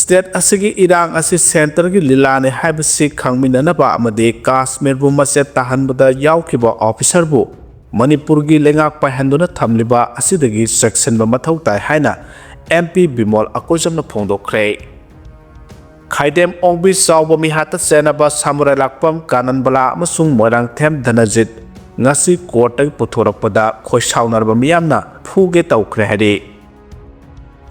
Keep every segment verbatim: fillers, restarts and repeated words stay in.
State ꯑꯁꯤꯒꯤ ꯏꯔꯥꯡ ꯑꯁꯤ ꯁꯦꯟꯇꯔꯒꯤ ꯂꯤꯂꯥꯅꯤ ꯍꯥꯏꯕꯁꯤ ꯈꯪꯃꯤꯟꯅꯅꯕ ꯑꯃꯗꯤ ꯀꯥꯁꯃꯤꯔꯕꯨ ꯃꯆꯦꯠ ꯇꯥꯍꯟꯕꯗ ꯌꯥꯎꯈꯤꯕ ꯑꯣꯐꯤꯁꯔꯕꯨ ꯃꯅꯤꯄꯨꯔꯒꯤ ꯂꯩꯉꯥꯛ ꯄꯥꯏꯍꯟꯗꯨꯅ ꯊꯝꯂꯤꯕ ꯑꯁꯤꯗꯒꯤ ꯆꯦꯛꯁꯤꯟꯕ ꯃꯊꯧ ꯇꯥꯏ ꯍꯥꯏꯅ ꯑꯦꯝ ꯄꯤ ꯕꯤꯃꯣꯜ ꯑꯀꯣꯏꯖꯝꯅ ꯐꯣꯡꯗꯣꯛꯈ꯭ꯔꯦ꯫ ꯈꯥꯏꯗꯦꯝ ꯑꯣꯡꯕꯤ ꯆꯥꯎꯕ ꯃꯤꯍꯥꯠꯇ ꯆꯦꯟꯅꯕ ꯁꯥꯃꯨꯔꯥꯏ ꯂꯥꯛꯄꯝ ꯀꯥꯅꯟꯕꯂꯥ ꯑꯃꯁꯨꯡ ꯃꯣꯏꯔꯥꯡꯊꯦꯝ ꯙꯅꯖꯤꯠ ꯉꯁꯤ ꯀꯣꯔꯠꯇꯒꯤ ꯄꯨꯊꯣꯔꯛꯄꯗ ꯈꯣꯏꯁꯥꯎꯅꯔꯕ ꯃꯤꯌꯥꯝꯅ ꯐꯨꯒꯦ ꯇꯧꯈ꯭ꯔꯦ ꯍꯥꯏꯔꯤ꯫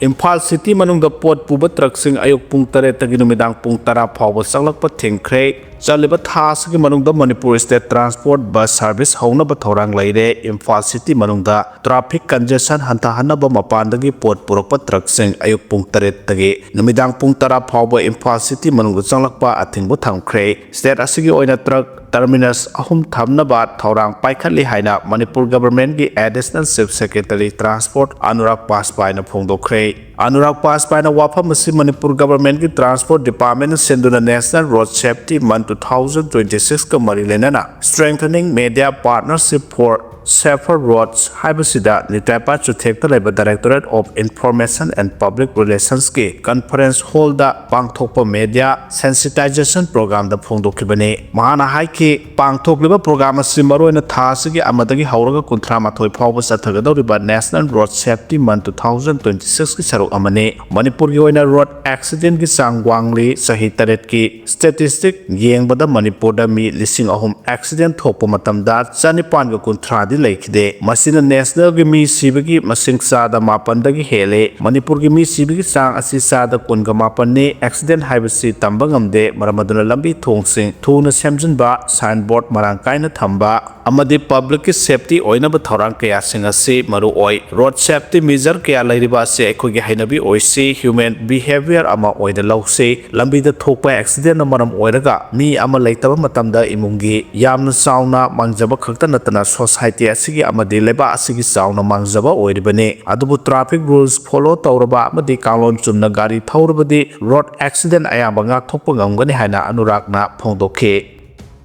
ꯏꯝꯐꯥꯜ ꯁꯤꯇꯤ ꯃꯅꯨꯡꯗ ꯄꯣꯠ ꯄꯨꯕ ꯇ꯭ꯔꯛꯁꯤꯡ ꯑꯌꯨꯛ ꯄꯨꯡ ꯇꯔꯦꯠꯇꯒꯤ ꯅꯨꯃꯤꯗꯥꯡ ꯄꯨꯡ ꯇꯔꯥ ꯐꯥꯎꯕ ꯆꯪꯂꯛꯄ ꯊꯤꯡꯈ꯭ꯔꯦ꯫ ꯆꯠꯂꯤꯕ ꯊꯥ ꯑꯁꯤꯒꯤ ꯃꯅꯨꯡꯗ Manipur state transport bus service ꯍꯧꯅꯕ ꯊꯧꯔꯥꯡ ꯂꯩꯔꯦ꯫ ꯏꯝꯐꯥꯜ ꯁꯤꯇꯤ ꯃꯅꯨꯡꯗ ꯇ꯭ꯔꯥꯐꯤꯛ ꯀꯟꯖꯦꯁꯟ ꯍꯟꯊꯍꯟꯅꯕ ꯃꯄꯥꯟꯗꯒꯤ ꯄꯣꯠ ꯄꯨꯔꯛꯄ ꯇ꯭ꯔꯛꯁꯤꯡ ꯑꯌꯨꯛ ꯄꯨꯡ ꯇꯔꯦꯠꯇꯒꯤ ꯅꯨꯃꯤꯗꯥꯡ ꯄꯨꯡ ꯇꯔꯥ ꯐꯥꯎꯕ ꯏꯝꯐꯥꯜ ꯁꯤꯇꯤ ꯃꯅꯨꯡꯗ ꯆꯪꯂꯛꯄ ꯑꯊꯤꯡꯕ ꯊꯝꯈ꯭ꯔꯦ꯫ ꯁ꯭ꯇꯦꯠ ꯑꯁꯤꯒꯤ ꯑꯣꯏꯅ ꯇ꯭ꯔꯛ ꯇꯔꯃꯤꯅꯁ ꯑꯍꯨꯝ ꯊꯝꯅꯕ ꯊꯧꯔꯥꯡ ꯄꯥꯏꯈꯠꯂꯤ ꯍꯥꯏꯅ ꯃꯅꯤꯄꯨꯔ ꯒꯚꯔꯟꯃꯦꯟꯠꯀꯤ additional chief secretary transport Anurag ꯄꯥꯁꯕꯥꯏꯅ ꯐꯣꯡꯗꯣꯛꯈ꯭ꯔꯦ꯫ ꯑꯅꯨꯔꯥꯒ ꯄꯥꯁꯕꯥꯏꯅ ꯋꯥꯐꯝ ꯑꯁꯤ ꯃꯅꯤꯄꯨꯔ ꯒꯚꯔꯟꯃꯦꯟꯠꯀꯤ ꯇ꯭ꯔꯥꯟꯁꯄꯣꯔꯠ ꯗꯤꯄꯥꯔꯠꯃꯦꯟꯠꯅ ꯁꯤꯟꯗꯨꯅ National Road Safety Month two thousand twenty six ꯀ ꯃꯔꯤ ꯂꯩꯅꯅ Strengthening Media Partnership for Safer Roads ꯍꯥꯏꯕꯁꯤꯗ ꯅꯤꯇꯥꯏꯄꯥ ꯆꯨꯊꯦꯛꯇ ꯂꯩꯕ Directorate of Information and Public Relations ꯀꯤ ꯀꯟꯐꯔꯦꯟꯁ ꯍꯣꯜꯗ ꯄꯥꯡꯊꯣꯛꯄ ꯃꯦꯗꯤꯌꯥ ꯁꯦꯟꯁꯤꯇꯥꯏꯖꯦꯁꯟ ꯄ꯭ꯔꯣꯒ꯭ꯔꯥꯝꯗ ꯐꯣꯡꯗꯣꯛꯈꯤꯕꯅꯤ꯫ ꯃꯍꯥꯛꯅ ꯍꯥꯏꯈꯤ, ꯄꯥꯡꯊꯣꯛꯂꯤꯕ ꯄ꯭ꯔꯣꯒ꯭ꯔꯥꯝ ꯑꯁꯤ ꯃꯔꯨꯑꯣꯏꯅ ꯊꯥ ꯑꯁꯤꯒꯤ ꯑꯃꯗꯒꯤ ꯍꯧꯔꯒ ꯀꯨꯟꯊ꯭ꯔꯥ ꯃꯥꯊꯣꯏ ꯐꯥꯎꯕ ꯆꯠꯊꯒꯗꯧꯔꯤꯕ National Road Safety Month two thousand twenty six ꯀꯤ ꯁꯔꯨꯛ ꯑꯃꯅꯤ꯫ ꯃꯅꯤꯄꯨꯔꯒꯤ ꯑꯣꯏꯅ ꯔꯣꯗ ꯑꯦꯛꯁꯤꯗꯦꯟꯒꯤ ꯆꯥꯡ ꯋꯥꯡꯂꯤ꯫ ꯆꯍꯤ ꯇꯔꯦꯠꯀꯤ ꯁ꯭ꯇꯦꯇꯤꯁꯇꯤꯛ ꯌꯦꯡꯕꯗ ꯃꯅꯤꯄꯨꯔꯗ ꯃꯤ ꯂꯤꯁꯤꯡ ꯑꯍꯨꯝ ꯑꯦꯛꯁꯤꯗꯦꯟ ꯊꯣꯛꯄ ꯃꯇꯝꯗ ꯆꯅꯤꯄꯥꯟꯒ ꯀꯨꯟꯊ꯭ꯔꯥꯗꯤ ꯂꯩꯈꯤꯗꯦ꯫ ꯃꯁꯤꯅ ꯅꯦꯁꯅꯦꯜꯒꯤ ꯃꯤ ꯁꯤꯕꯒꯤ ꯃꯁꯤꯡ ꯆꯥꯗ ꯃꯥꯄꯟꯗꯒꯤ ꯍꯦꯜꯂꯦ꯫ ꯃꯅꯤꯄꯨꯔꯒꯤ ꯃꯤ ꯁꯤꯕꯒꯤ ꯆꯥꯡ ꯑꯁꯤ ꯆꯥꯗ ꯀꯨꯟꯒ ꯃꯥꯄꯟꯅꯤ꯫ ꯑꯦꯛꯁꯤꯗꯦꯟ ꯍꯥꯏꯕꯁꯤ ꯇꯝꯕ ꯉꯝꯗꯦ꯫ ꯃꯔꯝ ꯑꯗꯨꯅ ꯂꯝꯕꯤ ꯊꯣꯡꯁꯤꯡ ꯊꯨꯅ ꯁꯦꯝꯖꯤꯟꯕ, ꯁꯥꯏꯟꯕꯣꯔꯗ ꯃꯔꯥꯡ ꯀꯥꯏꯅ ꯊꯝꯕ ꯑꯃꯗꯤ ꯄꯕ꯭ꯂꯤꯛꯀꯤ ꯁꯦꯐꯇꯤ ꯑꯣꯏꯅꯕ ꯊꯧꯔꯥꯡ ꯀꯌꯥꯁꯤꯡ ꯑꯁꯤ ꯃꯔꯨ ꯑꯣꯏ꯫ ꯔꯣꯗ ꯁꯦꯐꯇꯤ ꯃꯤꯖꯔ ꯀꯌꯥ ꯂꯩꯔꯤꯕ ꯑꯁꯤ ꯑꯩꯈꯣꯏꯒꯤ ꯍꯩꯅꯕꯤ ꯑꯣꯏꯁꯤ, ꯍ꯭ꯌꯨꯃꯦꯟ ꯕꯤꯍꯦꯕꯤꯌꯔ ꯑꯃ ꯑꯣꯏꯅ ꯂꯧꯁꯤ꯫ ꯂꯝꯕꯤꯗ ꯊꯣꯛꯄ ꯑꯦꯛꯁꯤꯗꯦꯟꯅ ꯃꯔꯝ ꯑꯣꯏꯔꯒ ꯃꯤ ꯑꯃ ꯂꯩꯇꯕ ꯃꯇꯝꯗ ꯏꯃꯨꯡꯒꯤ ꯌꯥꯝꯅ ꯆꯥꯎꯅ ꯃꯥꯡꯖꯕ ꯈꯛꯇ ꯅꯠꯇꯅ ꯁꯣꯁꯥꯏꯇꯤ ꯑꯁꯤꯒꯤ ꯑꯃꯗꯤ ꯂꯩꯕꯥꯛ ꯑꯁꯤꯒꯤ ꯆꯥꯎꯅ ꯃꯥꯡꯖꯕ ꯑꯣꯏꯔꯤꯕꯅꯤ꯫ ꯑꯗꯨꯕꯨ ꯇ꯭ꯔꯥꯐꯤꯛ ꯔꯨꯜꯁ ꯐꯣꯂꯣ ꯇꯧꯔꯕ ꯑꯃꯗꯤ ꯀꯥꯡꯂꯣꯟ ꯆꯨꯝꯅ ꯒꯥꯔꯤ ꯊꯧꯔꯕꯗꯤ ꯔꯣꯗ ꯑꯦꯛꯁꯤꯗꯦꯟ ꯑꯌꯥꯝꯕ ꯉꯥꯛꯊꯣꯛꯄ ꯉꯝꯒꯅꯤ ꯍꯥꯏꯅ ꯑꯅꯨꯔꯥꯒꯅ ꯐꯣꯡꯗꯣꯛꯈꯤ꯫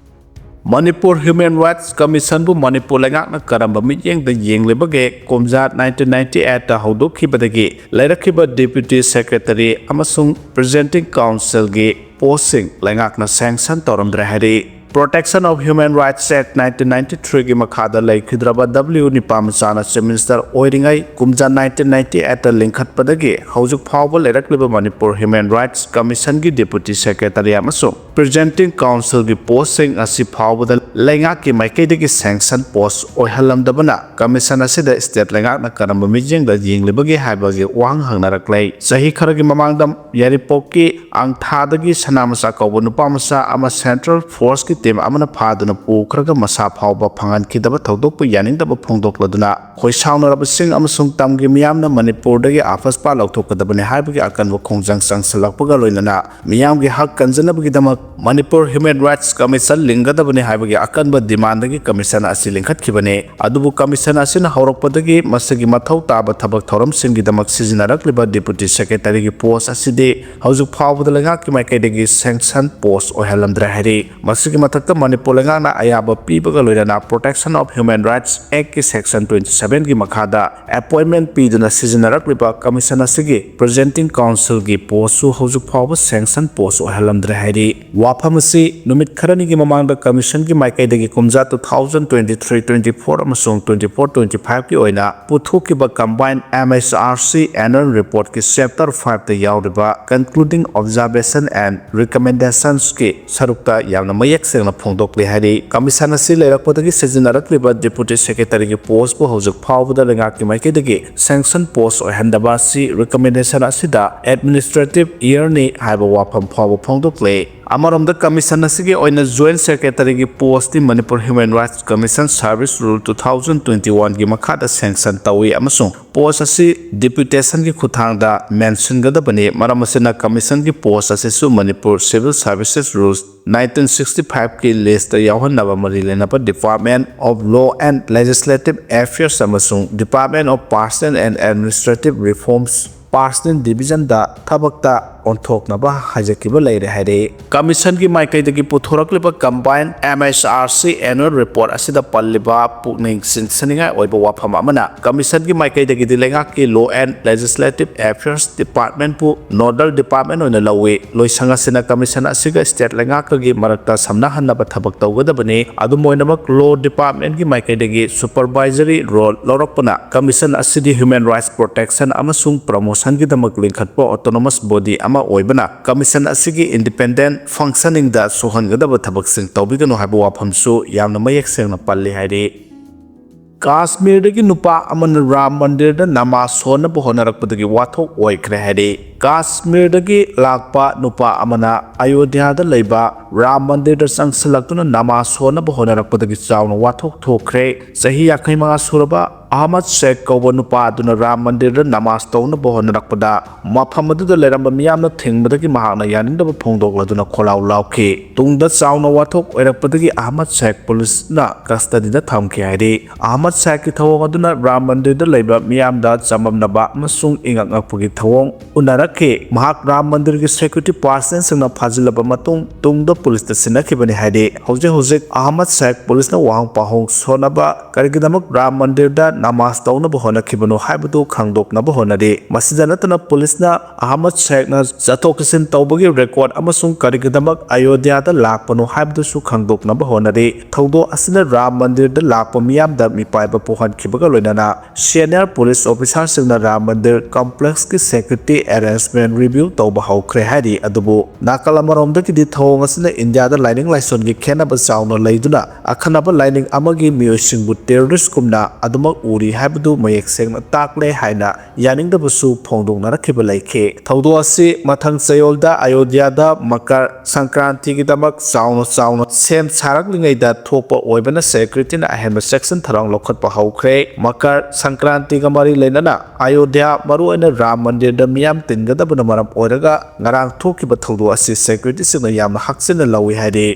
ꯃꯅꯤꯄꯨꯔ ꯍ꯭ꯌꯨꯃꯦꯟ ꯔꯥꯏꯠꯁ ꯀꯃꯤꯁꯟꯕꯨ ꯃꯅꯤꯄꯨꯔ ꯂꯩꯉꯥꯛꯅ ꯀꯔꯝꯕ ꯃꯤꯠꯌꯦꯡꯗ ꯌꯦꯡꯂꯤꯕꯒꯦ? ꯀꯨꯝꯖꯥ ꯅꯥꯏꯟꯇꯤꯟ ꯅꯥꯏꯟꯇꯤ ꯑꯩꯠꯇ ꯍꯧꯗꯣꯛꯈꯤꯕꯗꯒꯤ ꯂꯩꯔꯛꯈꯤꯕ ꯗꯦꯄ꯭ꯌꯨꯇꯤ ꯁꯦꯀ꯭ꯔꯦꯇꯔꯤ ꯑꯃꯁꯨꯡ ꯄ꯭ꯔꯤꯖꯦꯟꯇꯤꯡ ꯀꯥꯎꯟꯁꯤꯜꯒꯤ ꯄꯣꯁꯁꯤꯡ ꯂꯩꯉꯥꯛꯅ ꯁꯦꯡꯁꯟ ꯇꯧꯔꯝꯗ꯭ꯔꯦ ꯍꯥꯏꯔꯤ꯫ Protection of Human Rights Act nineteen ninety ꯊ꯭ꯔꯤꯒꯤ ꯃꯈꯥꯗ ꯂꯩꯈꯤꯗ꯭ꯔꯕ ꯗꯕ꯭ꯂꯤꯎ ꯅꯤꯄꯥꯃꯆꯥꯅ ꯆꯤꯐ ꯃꯤꯅꯤꯁꯇꯔ ꯑꯣꯏꯔꯤꯉꯩ ꯀꯨꯝꯖꯥ ꯅꯥꯏꯟꯇꯤꯟ ꯅꯥꯏꯟꯇꯤ ꯑꯩꯠꯇ ꯂꯤꯡꯈꯠꯄꯗꯒꯤ ꯍꯧꯖꯤꯛ ꯐꯥꯎꯕ ꯂꯩꯔꯛꯂꯤꯕ ꯃꯅꯤꯄꯨꯔ ꯍ꯭ꯌꯨꯃꯦꯟ ꯔꯥꯏꯠꯁ ꯀꯃꯤꯁꯟꯒꯤ ꯗꯦꯄ꯭ꯌꯨꯇꯤ ꯁꯦꯀ꯭ꯔꯦꯇꯔꯤ ꯑꯃꯁꯨꯡ ꯄ꯭ꯔꯤꯖꯦꯟꯇꯤꯡ ꯀꯥꯎꯟꯁꯤꯜꯒꯤ ꯄꯣꯁꯁꯤꯡ ꯑꯁꯤ ꯐꯥꯎꯕꯗ ꯂꯩꯉꯥꯛꯀꯤ ꯃꯥꯏꯀꯩꯗꯒꯤ ꯁꯦꯡꯁꯟ ꯄꯣꯁ ꯑꯣꯏꯍꯜꯂꯝꯗꯕꯅ ꯀꯃꯤꯁꯟ ꯑꯁꯤꯗ ꯁ꯭ꯇꯦꯠ ꯂꯩꯉꯥꯛꯅ ꯀꯔꯝꯕ ꯃꯤꯠꯌꯦꯡꯗ ꯌꯦꯡꯂꯤꯕꯒꯦ ꯍꯥꯏꯕꯒꯤ ꯋꯥꯍꯪ ꯍꯪꯅꯔꯛꯂꯦ꯫ ꯆꯍꯤ ꯈꯔꯒꯤ ꯃꯃꯥꯡꯗ ꯌꯥꯏꯔꯤꯄꯣꯛꯀꯤ ꯑꯪꯊꯥꯗꯒꯤ ꯁꯅꯥꯃꯆꯥ ꯀꯧꯕ ꯅꯨꯄꯥ ꯃꯆꯥ ꯑꯃ ꯁꯦꯟꯇ꯭ꯔꯦꯜ ꯐꯣꯔꯁꯀꯤ ꯇꯤꯝ ꯑꯃꯅ ꯐꯥꯗꯨꯅ ꯄꯨꯈ꯭ꯔꯒ ꯃꯁꯥ ꯐꯥꯎꯕ ꯐꯪꯍꯟꯈꯤꯗꯕ ꯊꯧꯗꯣꯛꯄꯨ ꯌꯥꯅꯤꯡꯗꯕ ꯐꯣꯡꯗꯣꯛꯂꯗꯨꯅ ꯈꯣꯏ ꯁꯥꯎꯅꯔꯕꯁꯤꯡ ꯑꯃꯁꯨꯡ ꯇꯝꯒꯤ ꯃꯤꯌꯥꯝꯅ ꯃꯅꯤꯄꯨꯔꯗꯒꯤ ꯑꯥꯐꯁꯄꯥ ꯂꯧꯊꯣꯛꯀꯗꯕꯅꯤ ꯍꯥꯏꯕꯒꯤ ꯑꯀꯟꯕ ꯈꯣꯡꯖꯪ ꯆꯪꯁꯤꯜꯂꯛꯄꯒ ꯂꯣꯏꯅꯅ ꯃꯤꯌꯥꯝꯒꯤ ꯍꯛ ꯀꯟꯖꯅꯕꯒꯤꯗꯃꯛ ꯃꯅꯤꯄꯨꯔ ꯍ꯭ꯌꯨꯃꯦꯟ ꯔꯥꯏꯠꯁ ꯀꯃꯤꯁꯟ ꯂꯤꯡꯒꯗꯕꯅꯤ ꯍꯥꯏꯕꯒꯤ ꯑꯀꯟꯕ ꯗꯤꯃꯥꯟꯗꯒꯤ ꯀꯃꯤꯁꯟ ꯑꯁꯤ ꯂꯤꯡꯈꯠꯈꯤꯕꯅꯤ꯫ ꯑꯗꯨꯕꯨ ꯀꯃꯤꯁꯟ ꯑꯁꯤꯅ ꯍꯧꯔꯛꯄꯗꯒꯤ ꯃꯁꯤꯒꯤ ꯃꯊꯧ ꯇꯥꯕ ꯊꯕꯛ ꯊꯧꯔꯝꯁꯤꯡꯒꯤꯗꯃꯛ ꯁꯤꯖꯤꯟꯅꯔꯛꯂꯤꯕ ꯗꯦꯄ꯭ꯌꯨꯇꯤ ꯁꯦꯀ꯭ꯔꯦꯇꯔꯤꯒꯤ ꯄꯣꯁ ꯑꯁꯤꯗꯤ ꯍꯧꯖꯤꯛ ꯐꯥꯎꯕꯗ ꯂꯩꯉꯥꯛꯀꯤ ꯃꯥꯏꯀꯩꯗꯒꯤ ꯁꯦꯡꯁꯟ ꯄꯣꯁ ꯑꯣꯏꯍꯜꯂꯝꯗ꯭ꯔꯦ ꯍꯥꯏꯔꯤ꯫ ꯃꯁꯤꯒꯤ ꯃꯊꯛꯇ ꯃꯅꯤꯄꯨꯔ ꯂꯩꯉꯥꯛꯅ ꯑꯌꯥꯕ ꯄꯤꯕꯒ ꯂꯣꯏꯅꯅ Protection of Human Rights Actꯀꯤ ꯁꯦꯛꯁꯟ ꯇ꯭ꯋꯦꯟꯇꯤ ꯁꯚꯦꯟꯒꯤ ꯃꯈꯥꯗ ꯑꯦꯄꯣꯏꯟꯃꯦꯟ ꯄꯤꯗꯨꯅ ꯁꯤꯖꯤꯟꯅꯔꯛꯂꯤꯕ ꯀꯃꯤꯁꯟ ꯑꯁꯤꯒꯤ ꯄ꯭ꯔꯤꯖꯦꯟꯇꯤꯡ ꯀꯥꯎꯟꯁꯤꯜꯒꯤ ꯄꯣꯁꯁꯨ ꯍꯧꯖꯤꯛ ꯐꯥꯎꯕ ꯁꯦꯡꯁꯟ ꯄꯣꯁ ꯑꯣꯏꯍꯜꯂꯝꯗ꯭ꯔꯦ ꯍꯥꯏꯔꯤ꯫ ꯋꯥꯐꯝ ꯑꯁꯤ ꯅꯨꯃꯤꯠ ꯈꯔꯅꯤꯒꯤ ꯃꯃꯥꯡꯗ ꯀꯃꯤꯁꯟꯒꯤ ꯃꯥꯏꯀꯩꯗꯒꯤ ꯀꯨꯝꯖꯥ two thousand twenty three twenty four ꯑꯃꯁꯨꯡ twenty four twenty fiveꯀꯤ ꯑꯣꯏꯅ ꯄꯨꯊꯣꯛꯈꯤꯕ combined M H R C annual ꯔꯤꯄꯣꯔꯠꯀꯤ ꯆꯦꯞꯇꯔ ꯐꯥꯏꯚꯇ ꯌꯥꯎꯔꯤꯕ Concluding Observation and Recommendations ꯀꯤ ꯁꯔꯨꯛꯇ ꯌꯥꯝꯅ ꯃꯌꯦꯛ ꯁꯦꯡꯅ ꯐꯣꯡꯗꯣꯛꯂꯤ ꯍꯥꯏꯔꯤ꯫ ꯀꯃꯤꯁꯟ ꯑꯁꯤ ꯂꯩꯔꯛꯄꯗꯒꯤ ꯁꯤꯖꯤꯟꯅꯔꯛꯂꯤꯕ ꯗꯦꯄ꯭ꯌꯨꯇꯤ ꯁꯦꯀ꯭ꯔꯦꯇꯔꯤꯒꯤ ꯄꯣꯁꯄꯨ ꯍꯧꯖꯤꯛ ꯐꯥꯎꯕꯗ ꯂꯩꯉꯥꯛꯀꯤ ꯃꯥꯏꯀꯩꯗꯒꯤ ꯁꯦꯡꯁꯟ ꯄꯣꯁ ꯑꯣꯏꯍꯟꯗꯕ ꯑꯁꯤ ꯔꯤꯀꯃꯦꯟꯗꯦꯁꯟ ꯑꯁꯤꯗ ꯑꯦꯗꯃꯤꯅꯤꯁꯇ꯭ꯔꯦꯇꯤꯚ ꯏꯌꯔꯅꯤ ꯍꯥꯏꯕ ꯋꯥꯐꯝ ꯐꯥꯎꯕ ꯐꯣꯡꯗꯣꯛꯂꯦ꯫ ꯑꯃꯔꯣꯝꯗ ꯀꯃꯤꯁꯟ ꯑꯁꯤꯒꯤ ꯑꯣꯏꯅ ꯖꯣꯏꯟꯠ ꯁꯦꯀ꯭ꯔꯦꯇꯔꯤꯒꯤ ꯄꯣꯁꯇꯤ Manipur human rights commission service rule two thousand twenty oneꯒꯤ ꯃꯈꯥꯗ ꯁꯦꯡꯁꯟ ꯇꯧꯏ ꯑꯃꯁꯨꯡ ꯄꯣꯁ ꯑꯁꯤ ꯗꯤꯄ꯭ꯌꯨꯇꯦꯁꯟꯒꯤ ꯈꯨꯠꯊꯥꯡꯗ ꯃꯦꯟꯁꯤꯟꯒꯗꯕꯅꯤ꯫ ꯃꯔꯝ ꯑꯁꯤꯅ ꯀꯃꯤꯁꯟꯒꯤ ꯄꯣꯁ ꯑꯁꯤꯁꯨ Manipur civil services rules nineteen sixty fiveꯀꯤ ꯂꯤꯁꯇ ꯌꯥꯎꯍꯟꯅꯕ ꯃꯔꯤ ꯂꯩꯅꯕ Department of Law and Legislative Affairs ꯑꯃꯁꯨꯡ Department of Personnel and Administrative Reforms personnel ꯗꯤꯕꯤꯖꯟꯗ ꯊꯕꯛꯇ ꯑꯣꯟꯊꯣꯛꯅꯕ ꯍꯥꯏꯖꯈꯤꯕ ꯂꯩꯔꯦ ꯍꯥꯏꯔꯦ꯫ ꯀꯃꯤꯁꯟꯒꯤ ꯃꯥꯏꯀꯩꯗꯒꯤ ꯄꯨꯊꯣꯔꯛꯂꯤꯕ combined M H R C annual report ꯑꯁꯤꯗ ꯄꯜꯂꯤꯕ ꯄꯨꯛꯅꯤꯡ ꯆꯤꯡꯁꯤꯟꯅꯤꯡꯉꯥꯏ ꯑꯣꯏꯕ ꯋꯥꯐꯝ ꯑꯃꯅ, ꯀꯃꯤꯁꯟꯒꯤ ꯃꯥꯏꯀꯩꯗꯒꯤꯗꯤ ꯂꯩꯉꯥꯛꯀꯤ ꯂꯣ ꯑꯦꯟ ꯂꯦꯖꯤꯁꯂꯦꯇꯤꯚ ꯑꯦꯐꯤꯌꯔꯁ ꯗꯤꯄꯥꯔꯠꯃꯦꯟꯕꯨ ꯅꯣꯗꯜ ꯗꯤꯄꯥꯔꯠꯃꯦꯟ ꯑꯣꯏꯅ ꯂꯧꯏ꯫ ꯂꯣꯏꯁꯪ ꯑꯁꯤꯅ ꯀꯃꯤꯁꯟ ꯑꯁꯤꯒ ꯁ꯭ꯇꯦꯠ ꯂꯩꯉꯥꯛꯀꯒꯤ ꯃꯔꯛꯇ ꯁꯝꯅꯍꯟꯅꯕ ꯊꯕꯛ ꯇꯧꯒꯗꯕꯅꯤ꯫ ꯑꯗꯨꯝ ꯑꯣꯏꯅꯃꯛ, ꯂꯣ ꯗꯤꯄꯥꯔꯠꯃꯦꯟꯒꯤ ꯃꯥꯏꯀꯩꯗꯒꯤ ꯁꯨꯄꯔꯚꯥꯏꯖꯔꯤ ꯔꯣꯜ ꯂꯧꯔꯛꯄꯅ ꯀꯃꯤꯁꯟ ꯑꯁꯤꯗꯤ ꯍ꯭ꯌꯨꯃꯦꯟ ꯔꯥꯏꯠꯁ ꯄ꯭ꯔꯣꯇꯦꯛꯁꯟ ꯑꯃꯁꯨꯡ ꯄ꯭ꯔꯃꯣꯁꯟꯒꯤꯗꯃꯛ ꯂꯤꯡꯈꯠꯄ ꯑꯣꯇꯣꯅꯣꯃꯁ ꯕꯣꯗꯤ ꯑꯃ ꯑꯣꯏꯕꯅ, ꯀꯃꯤꯁꯟ ꯑꯁꯤꯒꯤ ꯏꯟꯗꯤꯄꯦꯟꯗꯦꯟꯠ ꯐꯪꯁꯅꯤꯡꯗ ꯁꯣꯛꯍꯟꯒꯗꯕ ꯊꯕꯛꯁꯤꯡ ꯇꯧꯕꯤꯒꯅꯨ ꯍꯥꯏꯕ ꯋꯥꯐꯝꯁꯨ ꯌꯥꯝꯅ ꯃꯌꯦꯛ ꯁꯦꯡꯅ ꯄꯜꯂꯤ ꯍꯥꯏꯔꯤ꯫ ꯀꯥꯁꯃꯤꯔꯗꯒꯤ ꯅꯨꯄꯥ ꯑꯃꯅ ꯔꯥꯝ ꯃꯟꯗꯤꯔꯗ ꯅꯃꯥꯖ ꯁꯣꯟꯅꯕ ꯍꯣꯠꯅꯔꯛꯄꯗꯒꯤ ꯋꯥꯊꯣꯛ ꯑꯣꯏꯈ꯭ꯔꯦ ꯍꯥꯏꯔꯤ꯫ ꯀꯥꯁꯃꯤꯔꯗꯒꯤ ꯂꯥꯛꯄ ꯅꯨꯄꯥ ꯑꯃꯅ ꯑꯌꯣꯙ꯭ꯌꯥꯗ ꯂꯩꯕ ꯔꯥꯝ ꯃꯟꯗꯤꯔꯗ ꯆꯪꯁꯤꯜꯂꯛꯇꯨꯅ ꯅꯃꯥꯖ ꯁꯣꯟꯅꯕ ꯍꯣꯠꯅꯔꯛꯄꯗꯒꯤ ꯆꯥꯎꯅ ꯋꯥꯊꯣꯛ ꯊꯣꯛꯈ꯭ꯔꯦ꯫ ꯆꯍꯤ ꯌꯥꯡꯈꯩ ꯃꯉꯥ ꯁꯨꯔꯕ ꯑꯍꯃꯗ ꯁꯦꯈ ꯀꯧꯕ ꯅꯨꯄꯥ ꯑꯗꯨꯅ ꯔꯥꯝ ꯃꯟꯗꯤꯔꯗ ꯅꯃꯥꯖ ꯇꯧꯅꯕ ꯍꯣꯠꯅꯔꯛꯄꯗ ꯃꯐꯝ ꯑꯗꯨꯗ ꯂꯩꯔꯝꯕ ꯃꯤꯌꯥꯝꯅ ꯊꯤꯡꯕꯗꯒꯤ ꯃꯍꯥꯛꯅ ꯌꯥꯅꯤꯡꯗꯕ ꯐꯣꯡꯗꯣꯛꯂꯗꯨꯅ ꯈꯣꯜꯂꯥꯎ ꯂꯥꯎꯈꯤ꯫ ꯇꯨꯡꯗ ꯆꯥꯎꯅ ꯋꯥꯊꯣꯛ ꯑꯣꯏꯔꯛꯄꯗꯒꯤ ꯑꯍꯃꯗ ꯁꯦꯈ ꯄꯨꯂꯤꯁꯅ ꯀꯁꯇꯗꯤꯗ ꯊꯝꯈꯤ ꯍꯥꯏꯔꯤ꯫ ꯑꯍꯃꯗ ꯁꯦꯈꯀꯤ ꯊꯧꯑꯣꯡ ꯑꯗꯨꯅ ꯔꯥꯝ ꯃꯟꯗꯤꯔꯗ ꯂꯩꯕ ꯃꯤꯌꯥꯝꯗ ꯆꯃꯝꯅꯕ ꯑꯃꯁꯨꯡ ꯏꯉꯛ ꯉꯛꯄꯒꯤ ꯊꯧꯑꯣꯡ ꯎꯅꯔꯛꯈꯤ꯫ ꯃꯍꯥꯛ ꯔꯥꯝ ꯃꯟꯗꯤꯔꯒꯤ ꯁꯦꯀ꯭ꯌꯨꯔꯤꯇꯤ ꯄꯥꯔꯁꯅꯦꯜꯁꯤꯡꯅ ꯐꯥꯖꯤꯜꯂꯕ ꯃꯇꯨꯡ ꯇꯨꯡꯗ ꯄꯨꯂꯤꯁꯇ ꯁꯤꯟꯅꯈꯤꯕꯅꯤ ꯍꯥꯏꯔꯤ꯫ ꯍꯧꯖꯤꯛ ꯍꯧꯖꯤꯛ ꯑꯍꯃꯗ ꯁꯦꯈ ꯄꯨꯂꯤꯁꯅ ꯋꯥꯍꯪ ꯄꯥꯎꯍꯪ ꯁꯣꯟꯅꯕ ꯀꯔꯤꯒꯤꯗꯃꯛ ꯔꯥꯝ ꯃꯟꯗꯤꯔꯗ ꯅꯃꯥꯖ ꯇꯧꯅꯕ ꯍꯣꯠꯅꯈꯤꯕꯅꯣ ꯍꯥꯏꯕꯗꯨ ꯈꯪꯗꯣꯛꯅꯕ ꯍꯣꯠꯅꯔꯤ꯫ ꯃꯁꯤꯗ ꯅꯠꯇꯅ ꯄꯨꯂꯤꯁꯅ ꯑꯍꯃꯗ ꯁꯦꯈꯅ ꯆꯠꯊꯣꯛ ꯆꯠꯁꯤꯟ ꯇꯧꯕꯒꯤ ꯔꯦꯀꯣꯔꯗ ꯑꯃꯁꯨꯡ ꯀꯔꯤꯒꯤꯗꯃꯛ ꯑꯌꯣꯙ꯭ꯌꯥꯗ ꯂꯥꯛꯄꯅꯣ ꯍꯥꯏꯕꯗꯨꯁꯨ ꯈꯪꯗꯣꯛꯅꯕ ꯍꯣꯠꯅꯔꯤ꯫ ꯊꯧꯗꯣꯛ ꯑꯁꯤꯅ ꯔꯥꯝ ꯃꯟꯗꯤꯔꯗ ꯂꯥꯛꯄ ꯃꯤꯌꯥꯝꯗ ꯃꯤꯄꯥꯏꯕ ꯄꯣꯛꯍꯟꯈꯤꯕꯒ ꯂꯣꯏꯅꯅ ꯁꯦꯅꯤꯌꯔ ꯄꯨꯂꯤꯁ ꯑꯣꯐꯤꯁꯥꯔꯁꯤꯡꯅ ꯔꯥꯝ ꯃꯟꯗꯤꯔ ꯀꯝꯄ꯭ꯂꯦꯛꯁꯀꯤ ꯁꯦꯀ꯭ꯌꯨꯔꯤꯇꯤ ꯑꯦꯔꯦꯟꯖꯃꯦꯟ ꯔꯤꯚ꯭ꯌꯨ ꯇꯧꯕ ꯍꯧꯈ꯭ꯔꯦ ꯍꯥꯏꯔꯤ꯫ ꯑꯗꯨꯕꯨ ꯅꯥꯀꯜ ꯑꯃꯔꯣꯝꯗꯒꯤꯗꯤ ꯊꯧꯑꯣꯡ ꯑꯁꯤꯅ ꯏꯟꯗꯤꯌꯥꯗ ꯂꯥꯏꯅꯤꯡ ꯂꯥꯏꯁꯣꯟꯒꯤ ꯈꯦꯠꯅꯕ ꯆꯥꯎꯅ ꯂꯩꯗꯨꯅ ꯑꯈꯟꯅꯕ ꯂꯥꯏꯅꯤꯡ ꯑꯃꯒꯤ ꯃꯤꯑꯣꯏꯁꯤꯡꯕꯨ ꯇꯦꯔꯣꯔꯤꯁꯀꯨꯝꯅ ꯑꯗꯨꯃꯛ ꯎꯔꯤ ꯍꯥꯏꯕꯗꯨ ꯃꯌꯦꯛ ꯁꯦꯡꯅ ꯇꯥꯛꯂꯦ ꯍꯥꯏꯅ ꯌꯥꯅꯤꯡꯗꯕꯁꯨ ꯐꯣꯡꯗꯣꯛꯅꯔꯛꯈꯤꯕ ꯂꯩꯈꯤ꯫ ꯊꯧꯗꯣꯛ ꯑꯁꯤ ꯃꯊꯪ ꯆꯌꯣꯜꯗ ꯑꯌꯣꯙ꯭ꯌꯥꯗ ꯃꯀꯔ ꯁꯪꯀ꯭ꯔꯥꯟꯇꯤꯒꯤꯗꯃꯛ ꯆꯥꯎꯅ ꯆꯥꯎꯅ ꯁꯦꯝ ꯁꯥꯔꯛꯂꯤꯉꯩꯗ ꯊꯣꯛꯄ ꯑꯣꯏꯕꯅ ꯁꯦꯀ꯭ꯌꯨꯔꯤꯇꯤꯅ ꯑꯍꯦꯟꯕ ꯆꯦꯛꯁꯤꯟ ꯊꯧꯔꯥꯡ ꯂꯧꯈꯠꯄ ꯍꯧꯈ꯭ꯔꯦ꯫ ꯃꯀꯔ ꯁꯪꯀ꯭ꯔꯥꯟꯇꯤꯒ ꯃꯔꯤ ꯂꯩꯅꯅ ꯑꯌꯣꯙ꯭ꯌꯥ, ꯃꯔꯨꯑꯣꯏꯅ ꯔꯥꯝ ꯃꯟꯗꯤꯔꯗ ꯃꯤꯌꯥꯝ ꯇꯤꯟꯒꯗꯕꯅ ꯃꯔꯝ ꯑꯣꯏꯔꯒ ꯉꯔꯥꯡ ꯊꯣꯛꯈꯤꯕ ꯊꯧꯗꯣꯛ ꯑꯁꯤ ꯁꯦꯀ꯭ꯌꯨꯔꯤꯇꯤꯁꯤꯡꯅ ꯌꯥꯝꯅ ꯍꯛꯆꯤꯟꯅ ꯂꯧꯏ ꯍꯥꯏꯔꯤ꯫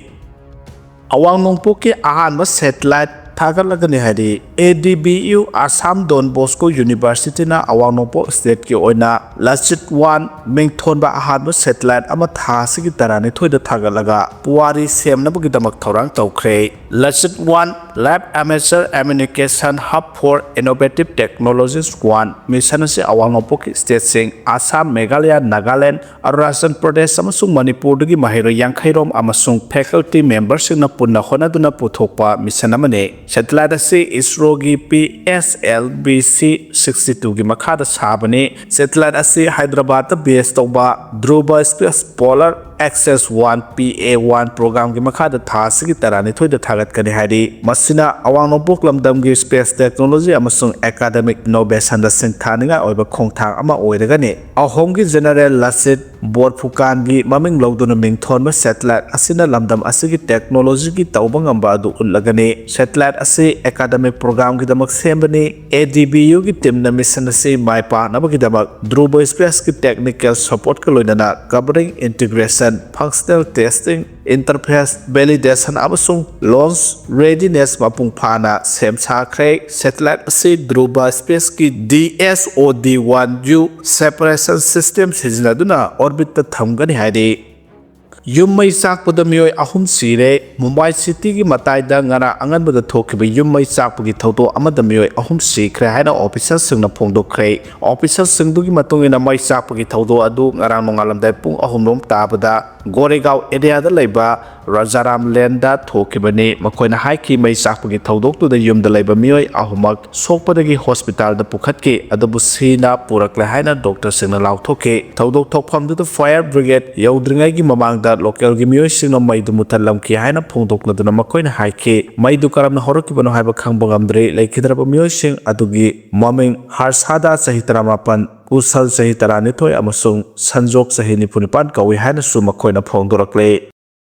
ꯑꯋꯥꯡ ꯅꯣꯡꯄꯣꯛꯀꯤ ꯑꯍꯥꯟꯕ ꯁꯦꯇꯦꯂꯥꯏꯠ ꯊꯥꯒꯠꯂꯒꯅꯤ ꯍꯥꯏꯗꯤ, ꯑꯦ ꯗꯤ ꯕꯤ ꯌꯨ ꯑꯁꯥꯝ ꯗꯣꯟ ꯕꯣꯁꯀꯣ ꯌꯨꯅꯤꯚꯔꯁꯤꯇꯤꯅ ꯑꯋꯥꯡ ꯅꯣꯡꯄꯣꯛ ꯁ꯭ꯇꯦꯠꯀꯤ ꯑꯣꯏꯅ ꯂꯆꯤꯠ ꯋꯥꯟ ꯃꯤꯡꯊꯣꯟꯕ ꯑꯍꯥꯟꯕ ꯁꯦꯇꯤꯂꯥꯏꯠ ꯑꯃ ꯊꯥ ꯑꯁꯤꯒꯤ ꯇꯔꯥꯅꯤꯊꯣꯏꯗ ꯊꯥꯒꯠꯂꯒ ꯄꯨꯋꯥꯔꯤ ꯁꯦꯝꯅꯕꯒꯤꯗꯃꯛ ꯊꯧꯔꯥꯡ ꯇꯧꯈ꯭ꯔꯦ꯫ Lachit one Live Amateur Ammunication Hub for Innovative Technologies one mission ꯑꯁꯤ ꯑꯋꯥꯡ ꯅꯣꯡꯄꯣꯛꯀꯤ ꯁ꯭ꯇꯦꯠꯁꯤꯡ ꯑꯁꯥꯝ, ꯃꯦꯘꯥꯂꯌꯥ, ꯅꯥꯒꯥꯂꯦꯟ, ꯑꯔꯨꯅꯥꯆꯜ ꯄ꯭ꯔꯗꯦꯁ ꯑꯃꯁꯨꯡ ꯃꯅꯤꯄꯨꯔꯗꯒꯤ ꯃꯍꯩꯔꯣꯏ ꯌꯥꯡꯈꯩ ꯔꯣꯝ ꯑꯃꯁꯨꯡ ꯐꯦꯀꯜꯇꯤ ꯃꯦꯝꯕꯔꯁꯤꯡꯅ ꯄꯨꯟꯅ ꯍꯣꯠꯅꯗꯨꯅ ꯄꯨꯊꯣꯛꯄ ꯃꯤꯁꯟ ꯑꯃꯅꯤ꯫ ꯁꯦꯇꯤꯂꯥꯏꯠ ꯑꯁꯤ ꯏꯁꯔꯣꯒꯤ P S L V C sixty ꯇꯨꯒꯤ ꯃꯈꯥꯗ ꯁꯥꯕꯅꯤ꯫ ꯁꯦꯇꯤꯂꯥꯏꯠ ꯑꯁꯤ ꯍꯥꯏꯗ꯭ꯔꯕꯥꯗꯇ ꯕꯦꯖ ꯇꯧꯕ Dhruva space polar access one P A one ꯄ꯭ꯔꯣꯒ꯭ꯔꯥꯝꯒꯤ ꯃꯈꯥꯗ ꯊꯥ ꯑꯁꯤꯒꯤ ꯇꯔꯥꯅꯤꯊꯣꯏꯗ ꯊꯥꯒꯠꯀꯅꯤ ꯍꯥꯏꯔꯤ꯫ ꯃꯁꯤꯅ ꯑꯋꯥꯡ ꯅꯣꯡꯄꯣꯛ ꯂꯝꯗꯝꯒꯤ ꯁ꯭ꯄꯦꯁ ꯇꯦꯛꯅꯣꯂꯣꯖꯤ ꯑꯃꯁꯨꯡ ꯑꯦꯀꯥꯗꯃꯤꯛ ꯏꯅꯣꯚꯦꯁꯟꯗ ꯁꯤꯡꯊꯥꯅꯤꯡꯉꯥꯏ ꯑꯣꯏꯕ ꯈꯣꯡꯊꯥꯡ ꯑꯃ ꯑꯣꯏꯔꯒꯅꯤ꯫ ꯑꯍꯣꯝꯒꯤ ꯖꯦꯅꯔꯦꯜ ꯂꯁꯤꯠ ꯕꯣꯔꯐꯨꯀꯥꯟꯒꯤ ꯃꯃꯤꯡ ꯂꯧꯗꯨꯅ ꯃꯤꯡꯊꯣꯟꯕ ꯁꯦꯇꯤꯂꯥꯏꯠ ꯑꯁꯤꯅ ꯂꯝꯗꯝ ꯑꯁꯤꯒꯤ ꯇꯦꯛꯅꯣꯂꯣꯖꯤꯒꯤ ꯇꯧꯕ ꯉꯝꯕ ꯑꯗꯨ ꯎꯠꯂꯒꯅꯤ꯫ ꯁꯦꯇꯤꯂꯥꯏꯠ ꯑꯁꯤ ꯑꯦꯀꯥꯗꯃꯤꯛ ꯄ꯭ꯔꯣꯒ꯭ꯔꯥꯝꯒꯤꯗꯃꯛ ꯁꯦꯝꯕꯅꯤ꯫ ꯑꯦ ꯗꯤ ꯕꯤ ꯌꯨꯒꯤ ꯇꯤꯝꯅ ꯃꯤꯁꯟ ꯑꯁꯤ ꯃꯥꯏ ꯄꯥꯛꯅꯕꯒꯤꯗꯃꯛ ꯙ꯭ꯔꯨꯕ ꯁ꯭ꯄꯦꯁꯀꯤ ꯇꯦꯛꯅꯤꯀꯦꯜ ꯁꯄꯣꯔꯠꯀ ꯂꯣꯏꯅꯅ covering, integration, functional testing, interface validation ꯑꯃꯁꯨꯡ ꯂꯣꯟꯆ ꯔꯦꯗꯤꯅꯦꯁ ꯃꯄꯨꯡ ꯐꯥꯅ ꯁꯦꯝ ꯁꯥꯈ꯭ꯔꯦ꯫ ꯁꯦꯇꯤꯂꯥꯏꯠ ꯑꯁꯤ ꯙ꯭ꯔꯨꯕ ꯁ꯭ꯄꯦꯁꯀꯤ ꯗꯤ ꯑꯦꯁ ꯑꯣ ꯗꯤ ꯋꯥꯟ ꯌꯨ ꯁꯦꯄꯔꯦꯁꯟ ꯁꯤꯁꯇꯦꯝ ꯁꯤꯖꯤꯟꯅꯗꯨꯅ ꯑꯣꯔꯕꯤꯠꯇ ꯊꯝꯒꯅꯤ ꯍꯥꯏꯔꯤ꯫ ꯌꯨꯝ ꯃꯩ ꯆꯥꯛꯄꯗ ꯃꯤꯑꯣꯏ ꯑꯍꯨꯝ ꯁꯤꯔꯦ꯫ ꯃꯨꯝꯕꯥꯏ ꯁꯤꯇꯤꯒꯤ ꯃꯇꯥꯏꯗ ꯉꯔꯥꯡ ꯑꯉꯟꯕꯗ ꯊꯣꯛꯈꯤꯕ ꯌꯨꯝ ꯃꯩ ꯆꯥꯛꯄꯒꯤ ꯊꯧꯗꯣꯛ ꯑꯃꯗ ꯃꯤꯑꯣꯏ ꯑꯍꯨꯝ ꯁꯤꯈ꯭ꯔꯦ ꯍꯥꯏꯅ ꯑꯣꯐꯤꯁꯤꯌꯦꯜꯁꯤꯡꯅ ꯐꯣꯡꯗꯣꯛꯈ꯭ꯔꯦ꯫ ꯑꯣꯐꯤꯁꯤꯌꯦꯜꯁꯤꯡꯗꯨꯒꯤ ꯃꯇꯨꯡ ꯏꯟꯅ, ꯃꯩ ꯆꯥꯛꯄꯒꯤ ꯊꯧꯗꯣꯛ ꯑꯗꯨ ꯉꯔꯥꯡ ꯅꯣꯡꯉꯥꯜꯂꯝꯗꯥꯏ ꯄꯨꯡ ꯑꯍꯨꯝ ꯔꯣꯝ ꯇꯥꯕꯗ ꯒꯣꯔꯦꯒꯥꯎ ꯑꯦꯔꯤꯌꯥꯗ ꯂꯩꯕ ꯔꯥꯖꯥꯔꯥꯝ ꯂꯦꯟꯗ ꯊꯣꯛꯈꯤꯕꯅꯤ꯫ ꯃꯈꯣꯏꯅ ꯍꯥꯏꯈꯤ, ꯃꯩ ꯆꯥꯛꯄꯒꯤ ꯊꯧꯗꯣꯛꯇꯨꯗ ꯌꯨꯝꯗ ꯂꯩꯕ ꯃꯤꯑꯣꯏ ꯑꯍꯨꯝꯃꯛ ꯁꯣꯛꯄꯗꯒꯤ ꯍꯣꯁꯄꯤꯇꯥꯜꯗ ꯄꯨꯈꯠꯈꯤ, ꯑꯗꯨꯕꯨ ꯁꯤꯅ ꯄꯨꯔꯛꯂꯦ ꯍꯥꯏꯅ ꯗꯣꯛꯇꯔꯁꯤꯡꯅ ꯂꯥꯎꯊꯣꯛꯈꯤ꯫ ꯊꯧꯗꯣꯛ ꯊꯣꯛꯐꯝꯗꯨꯗ ꯐꯥꯌꯔ ꯕ꯭ꯔꯤꯒꯦꯗ ꯌꯧꯗ꯭ꯔꯤꯉꯩꯒꯤ ꯃꯃꯥꯡꯗ ꯂꯣꯀꯦꯜꯒꯤ ꯃꯤꯑꯣꯏꯁꯤꯡꯅ ꯃꯩꯗꯨ ꯃꯨꯊꯠꯂꯝꯈꯤ ꯍꯥꯏꯅ ꯐꯣꯡꯗꯣꯛꯂꯗꯨꯅ ꯃꯈꯣꯏꯅ ꯍꯥꯏꯈꯤ, ꯃꯩꯗꯨ ꯀꯔꯝꯅ ꯍꯧꯔꯛꯈꯤꯕꯅꯣ ꯍꯥꯏꯕ ꯈꯪꯕ ꯉꯝꯗ꯭ꯔꯤ꯫ ꯂꯩꯈꯤꯗ꯭ꯔꯕ ꯃꯤꯑꯣꯏꯁꯤꯡ ꯑꯗꯨꯒꯤ ꯃꯃꯤꯡ ꯍꯔꯁꯥꯗꯥ, ꯆꯍꯤ ꯇꯔꯥꯃꯥꯄꯟ, ꯀꯨꯁꯜ, ꯆꯍꯤ ꯇꯔꯥꯅꯤꯊꯣꯏ, ꯑꯃꯁꯨꯡ ꯁꯟꯖꯣꯛ, ꯆꯍꯤ ꯅꯤꯐꯨ ꯅꯤꯄꯥꯟ ꯀꯧꯏ ꯍꯥꯏꯅꯁꯨ ꯃꯈꯣꯏꯅ ꯐꯣꯡꯗꯣꯔꯛꯂꯦ꯫